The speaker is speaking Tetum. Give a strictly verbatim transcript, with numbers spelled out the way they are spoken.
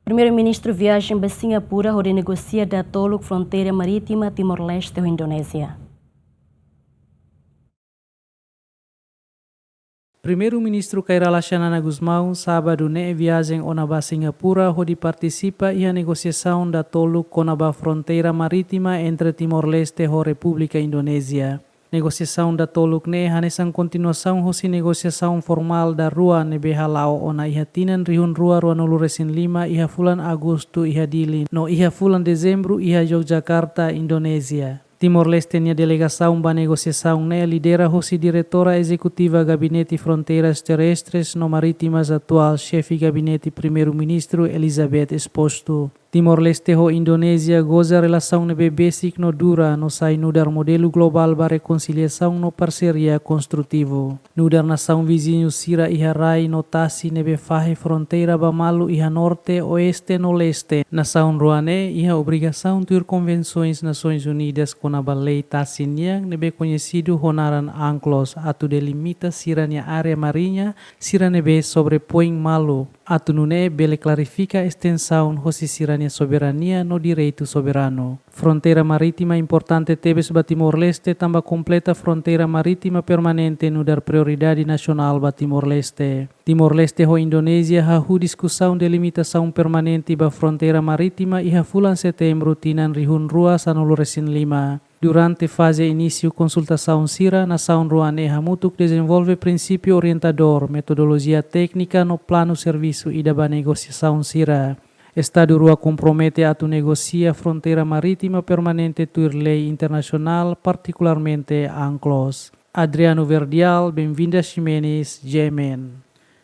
Primeiru-Ministru viajen ba Singapura hodi negosia datoluk fronteira marítima Timor-Leste ho Indonézia. Primeiru-Ministru Kay Rala Xanana Gusmão, sábadu ne'e viajen ona ba Singapura hodi partisipa iha negosiasaun datoluk kona-ba fronteira marítima entre Timor-Leste ho Repúblika Indonézia. Negosiasaun datoluk ne'e hanesan kontinuasaun hosi negosiasaun formál darua ne'ebé hala'o ona iha tinan rihun rua rua nulu resin lima iha fulan Agostu iha Dili, no iha fulan Dezembru iha Yogyakarta, Indonézia. Timor-Leste nia delegasaun ba negosiasaun ne'e lidera hosi Diretora Ezekutiva Gabinete Fronteiras Terrestres no Marítimas, atuál Xefe Gabinete Primeiru-Ministru Elizabeth Exposto. Timor-Leste ho Indonézia goza relasaun ne'ebé besik no dura no sai nu'udar modelu globál ba rekonsiliasaun no parseria konstrutivu. Nu'udar nasaun viziñu sira iha rai no tasi ne'ebé fahe fronteira ba malu iha norte, oeste no leste, nasaun rua ne'e iha obrigasaun tuir Konvensoens Nasoins Unidas kona-ba lei tasi nian ne'ebé koñesidu ho naran UNCLOS atu delimita sira-nia área mariña sira ne'ebé sobrepoin malu, atu nune'e bele klarifika estensaun hosi sira-nia soberania no direitu soberanu. Fronteira marítima importante tebes ba Timor-Leste tanba kompleta fronteira marítima permanente nu'udar prioridade nasionál ba Timor-Leste. Timor-Leste ho Indonézia hahú diskusaun delimitasaun permanente ba fronteira marítima iha fulan Setembru tinan rihun rua sanulu resin lima. Durante faze inísiu konsultasaun sira, nasaun rua ne'e hamutuk dezenvolve prinsípiu orientadór, metodolojia téknika no planu servisu ida ba negosiasaun sira. Estadu rua kompromete atu negosia fronteira marítima permanente tuir lei internasionál, partikularmente UNCLOS. Adriano Verdial, Benvinda Ximenes, G M N.